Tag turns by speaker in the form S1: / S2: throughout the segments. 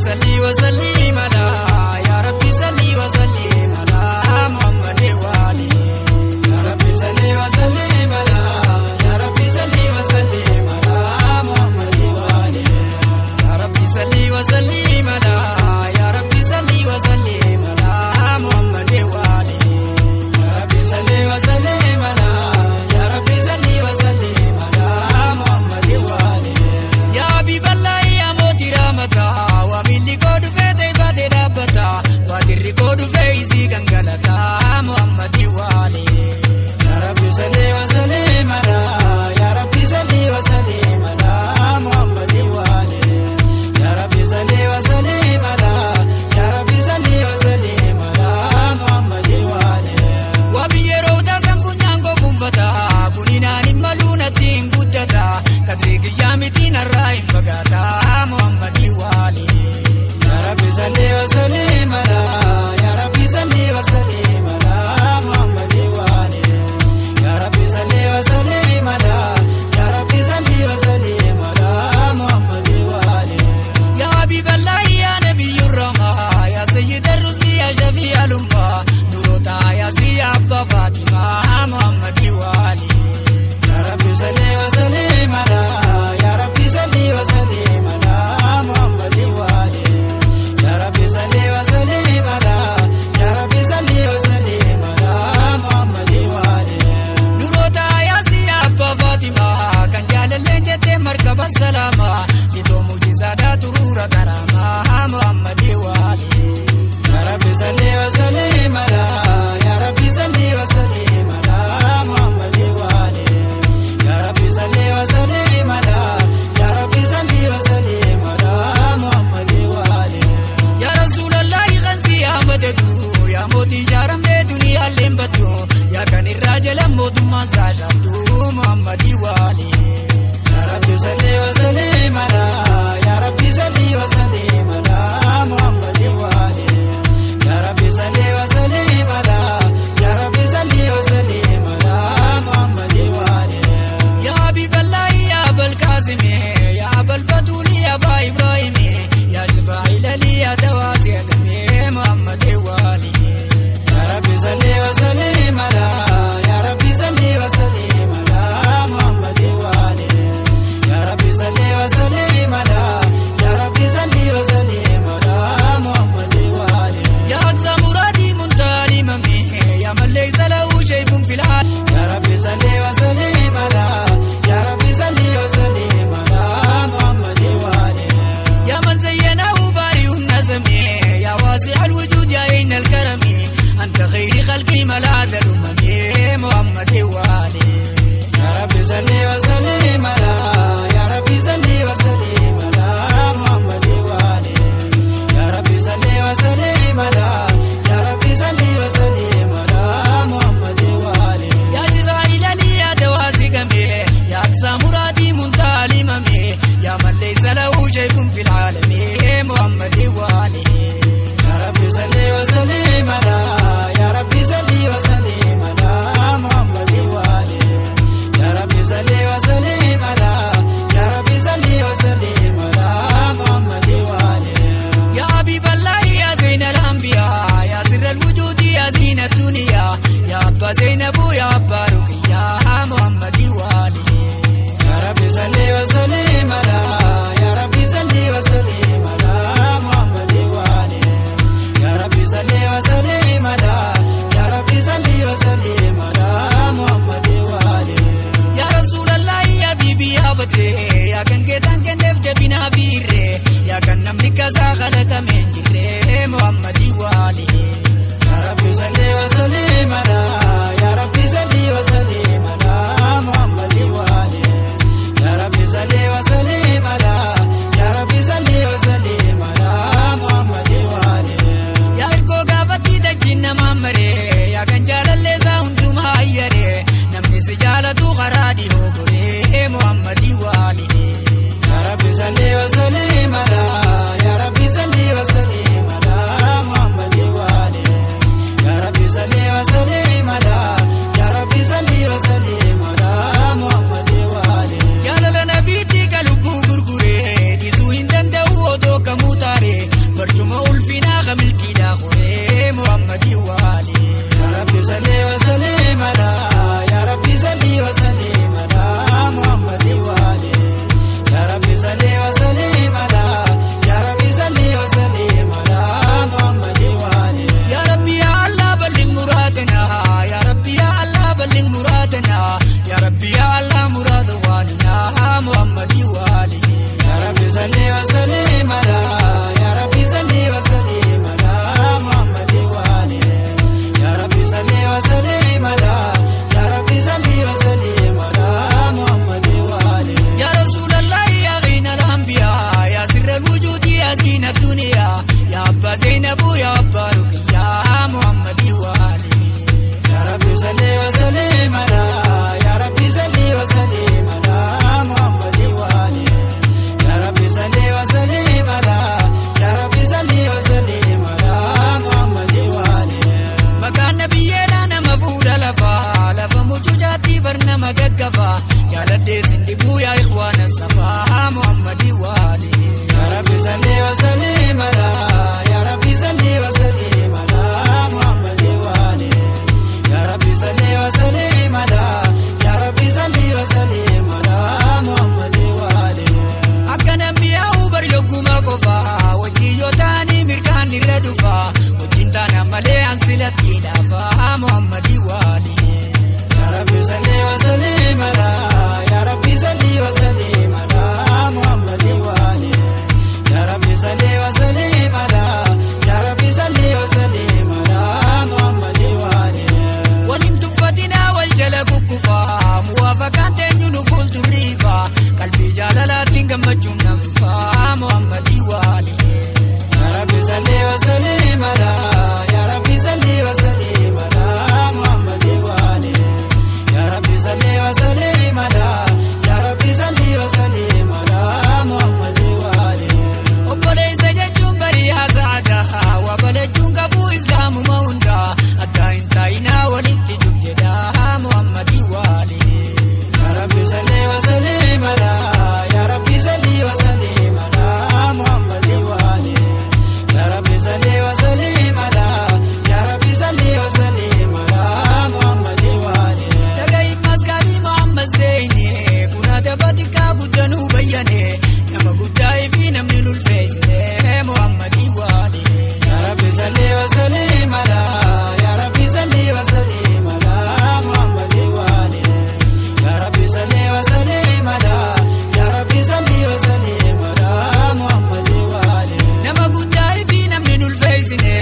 S1: Salli wa sallim ala, Ya Rabbi salli wa sallim ala Muhammad wa ali. Ya Rabbi salli wa sallim ala, Ya Rabbi salli wa sallim ala Muhammad wa ali. Ya Rabbi salli wa sallim ala, Ya Rabbi salli wa sallim ala Muhammad wa ali. Ya Rabbi salli wa sallim ala, Ya Rabbi salli wa sallim ala Muhammad wa ali. Ya Habiballah ya moti rahmata, wa milli ko dhufe baate dhaabbata, wa dirri ko dhufe isii gangalata Muhammad wa ali. Ya Rabbi salli wa sallim ala, Ya Rabbi salli wa sallim ala Muhammad wa ali. Ya Rabbi salli wa sallim ala, Ya Rabbi salli wa sallim ala Muhammad wa ali. Wa biyyeroo taasan funyaan gofunfata, kuninaan hin maluu natti hin guddata, kadri kiyyaa mitiin har'aa hin fagaata Muhammad wa ali. Ya Rabbi salli wa sallim ala, Ya Rabbi salli wa sallim ala Muhammad wa ali. Ya Rabbi salli wa sallim ala, Ya Rabbi salli wa sallim ala Muhammad wa ali. Ya Habiballah ya Nabiyyur Rahma, ya Sayyid ar-Rusli ya Shafi al-Umma, Nurota ya Siya Abba Fatima Muhammad wa ali. Ya Rabbi salli wa sallim ala, Ya Rabbi salli wa sallim ala Muhammad wa ali. Ya Rabbi salli wa sallim ala, Ya Rabbi salli wa sallim ala Muhammad wa ali. Nurota ya Siya Abba Fatima, kan jaalalleen jettee markaba salama, litoo mujizaadhaa turuura karama Muhammad wa ali. Ya Rabbi salli wa sallim ala, Ya Rabbi salli wa sallim ala Muhammad wa ali. Ya Rabbi salli wa sallim ala, Ya Rabbi salli wa sallim ala Muhammad wa ali. Ya Rasulallah ghanzi ya madadu, ya mootii jaaramne duniyaaleen baddu, ya kan irraa jala mootummaan saashaattu Muhammad wa ali. Ya Rabbi salli wa sallim ala, Ya Rabbi salli wa sallim ala Muhammad wa ali. Ya Rabbi salli wa sallim ala, Ya Rabbi salli wa sallim ala Muhammad wa ali. Ya Habiballah ya Abul Qasim, ya Abul Batul ya Aba Ibrahim, ya Shafa'i lali ya Dawasi Adami Muhammad wa ali. Ya Rabbi salli wa sallim ala, Ya Rabbi salli wa sallim Madina Ya Rabbi ya Allah murad wanina Muhammadi wali
S2: Ya Rabbi salli wa sallim ala Ya Rabbi salli wa sallim ala Muhammadi wali Ya Rabbi salli wa sallim ala Ya Rabbi salli wa sallim ala Muhammadi wali
S1: Ya Rasulallah ya ghina al-anbiya ya sirr al-wujud ya zina dunya ya Abba Zainabu ya Abba Ruqiyya Muhammadi wali
S2: Ya Rabbi salli wa sallim ala Ya Rabbi salli wa sallim ala Muhammadi wali Ya Rabbi salli wa sallim ala Ya Rabbi salli wa sallim ala Muhammadi wali
S1: Maqaan nabiyyeedha nama fuudha lafa lafa mucucaatti bar nama gaggafa jaaladhee sindibuu yaa ikhwaana safaa Muhammadi wali
S2: Ya Rabbi salli wa sallim ala Ya Rabbi salli wa sallim ala Muhammadi wali Ya Rabbi salli wa sallim ala Ya Rabbi salli wa sallim ala Muhammadi wali
S1: Akka nambiyaa'u bar yogguma qofa wajjii yoo ta'anii mirgaan irra dhufa wajjin taana malee ansilatti laafa Muhammadi wali
S2: Ya Rabbi salli wa sallim ala Ya Rabbi salli wa sallim ala Muhammadi wali Ya Rabbi salli wa sallim ala Ya Rabbi salli wa sallim ala Muhammadi wali
S1: Waliin tuffatinaa wal jala kukkufaa muwaafaqaan teenyu nu fuuldurriifa qalbii jaalalaatiin gammachuun nam dhufaa Muhammadi wali
S2: Ya Rabbi salli wa sallim ala Ya Rabbi salli wa sallim ala Muhammadi wali Ya Rabbi salli wa sallim ala Ya Rabbi salli wa sallim ala Muhammadi wali
S1: Obboleessa jechuun bari'aa sa'aadaa waa balachuun qabuu islaamuma hundaa addaa hin taa'inaa walitti jub jedhaa Muhammadi wali.
S2: Ya Rabbi salli wa sallim ala Ya Rabbi salli wa sallim ala Muhammadi wali Ya Rabbi salli wa sallim ala Ya Rabbi salli wa sallim ala Muhammadi wali
S1: Dhaga'i masgaalii Muhammad Zeyne kun adaba xiqqaa guddanuu bayyane nama guddaa fi namni lulfeessine Muhammadi wali.
S2: Ya Rabbi salli wa sallim ala Ya Rabbi salli wa sallim ala Muhammadi wali Ya Rabbi salli wa sallim ala Ya Rabbi salli wa sallim ala Muhammadi wali
S1: Nama guddaa fi namni nulfeessine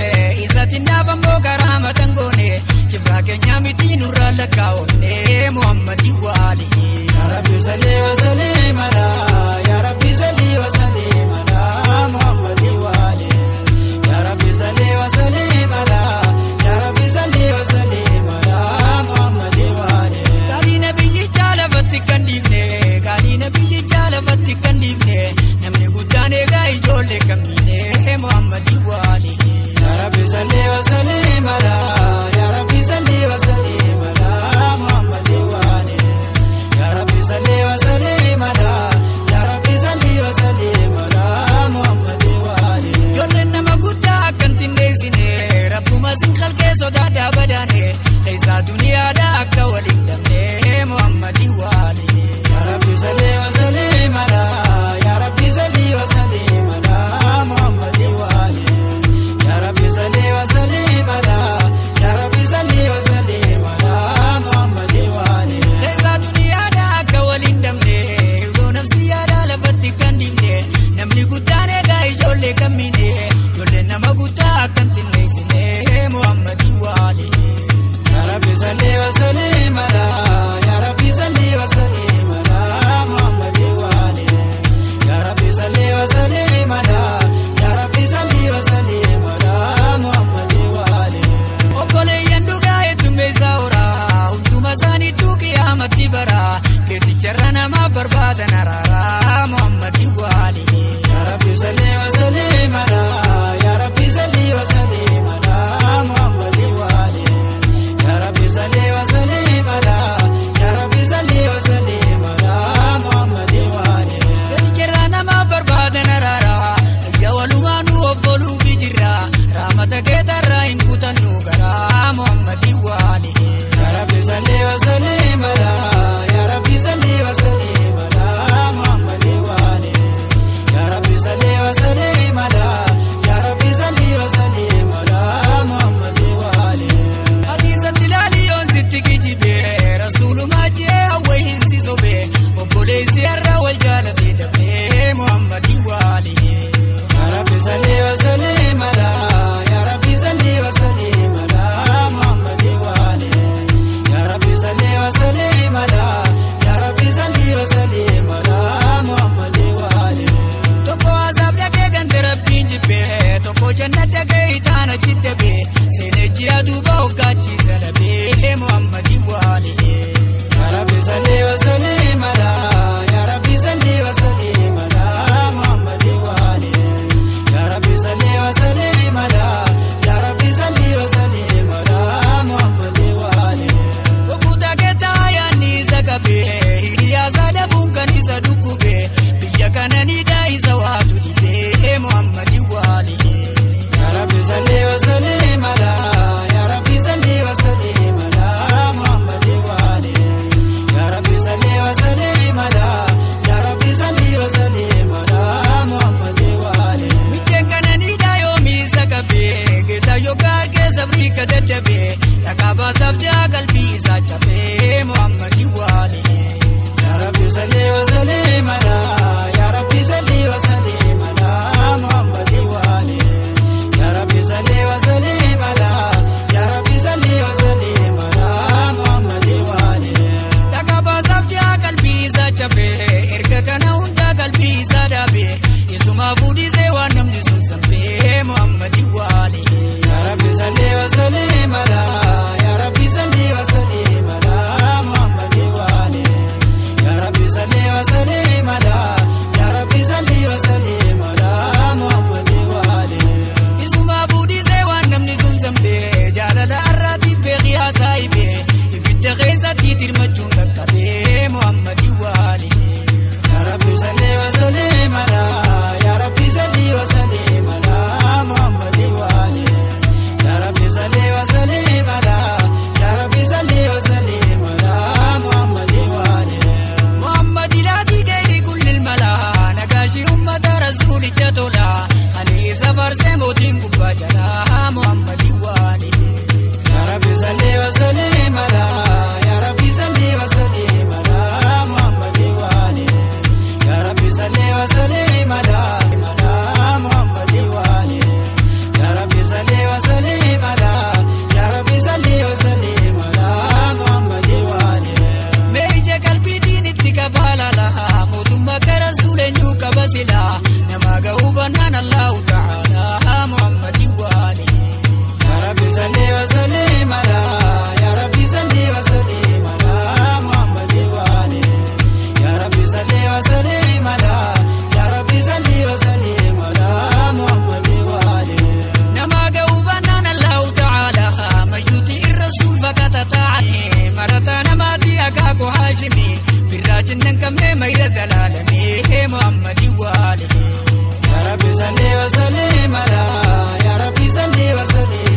S1: isatti naaf ammoo karaa matan goone kibraa keenya miti nurraa lakkaa'omne Muhammadi wali.
S2: Ya Rabbi salli wa sallim ala Ya Rabbi salli wa sallim ala Muhammadi wali Ya Rabbi salli wa sallim ala Ya Rabbi salli wa sallim ala Muhammadi wali
S1: Qaalii nabiyyichaa lafatti kan dhiifne qaalii nabiyyichaa lafatti kan dhiifne namni guddaan eegaa ijoollee kammiine Muhammadi wali.
S2: Ya Rabbi salli wa sallim ala Ya Rabbi salli wa sallim ala Muhammadi wali Ya Rabbi salli wa sallim ala Ya Rabbi salli wa sallim ala Muhammadi wali
S1: Ijoolleen nama guddaa akkan tindeessine rabbuma sin qalqee sodaadhaa badaane keessaa duniyaadhaa akka waliin dhabne Muhammadi wali.
S2: Ya Rabbi salli wa sallim ala Ya Rabbi salli wa sallim ala Muhammadi wali Ya Rabbi salli wa sallim ala Ya Rabbi salli wa sallim ala Muhammadi wali
S1: Keessaa duniyaadhaa akka waliin dhabne yeroo nafsiyyaadhaa lafatti kan dhiifne namni guddaan eegaa ijoollee kammiine ijoolleen nama guddaa akkan tindeessine Muhammadi wali.
S2: Ya Rabbi salli wa sallim ala Ya Rabbi salli wa sallim ala Muhammadi wali Ya Rabbi salli wa sallim ala Ya Rabbi salli wa sallim ala Muhammadi wali
S1: Obboleeyyan dhugaa heddummeessaa horaa hunduma isaaniitu qiyyaamatti bara keeticharra nama barbaadan araaraa Muhammadi wali.
S2: Ya Rabbi salli wa sallim ala Ya Rabbi salli wa sallim ala Muhammadi wali Ya Rabbi salli wa sallim ala Ya Rabbi salli wa sallim ala Muhammadi wali
S1: Keeticharra nama barbaadan araaraa ayya walumaanuu obboluufi jirra raamata keetarraa hin kutannu garaa Muhammadi wali.
S2: Ya Rabbi salli wa sallim ala Ya Rabbi salli wa sallim ala Muhammadi
S1: Muhammad wa alihi.
S2: Ya Rabbi salli wa sallim ala, Ya Rabbi salli wa sallim ala Muhammad wa alihi. Ya Rabbi salli wa sallim ala, Ya Rabbi salli wa sallim ala Muhammad wa alihi.
S1: Muhammad ilaati ghairi kulli al-mala, nagashi ummata rasuulicha tola, khaliisa farsee mootiin gubbaa jala Muhammad wa alihi.
S2: Ya Rabbi salli wa sallim ala, Ya Rabbi salli wa sallim ala Muhammad wa alihi. Ya Rabbi salli wa sallim ala Muhammad wa alihi. Ya Rabbi salli wa sallim ala, Ya Rabbi salli wa sallim ala Muhammad wa alihi.
S1: Meeja qalbiitiin itti qabaalala, mootummaa gara suuleenyuu qaba sila, nama ga'uu bannaan Allahu ta'ala Muhammad wa alihi.
S2: Ya Rabbi salli wa sallim ala, Ya Rabbi salli wa sallim ala Muhammad wa alihi. Ya Rabbi salli wa sallim ala, Ya Rabbi salli wa sallim ala Muhammad wa alihi.
S1: Nama ga'uu bannaan Allahu ta'ala, mayyuuti irra suul fakkaata taa'e, marata namaati akaakuu Haashimi, birraa jinnan qabnee mayra dalaalamee Muhammad wa alihi.
S2: Ya Rabbi salli wa sallim ala, Ya Rabbi salli wa sallim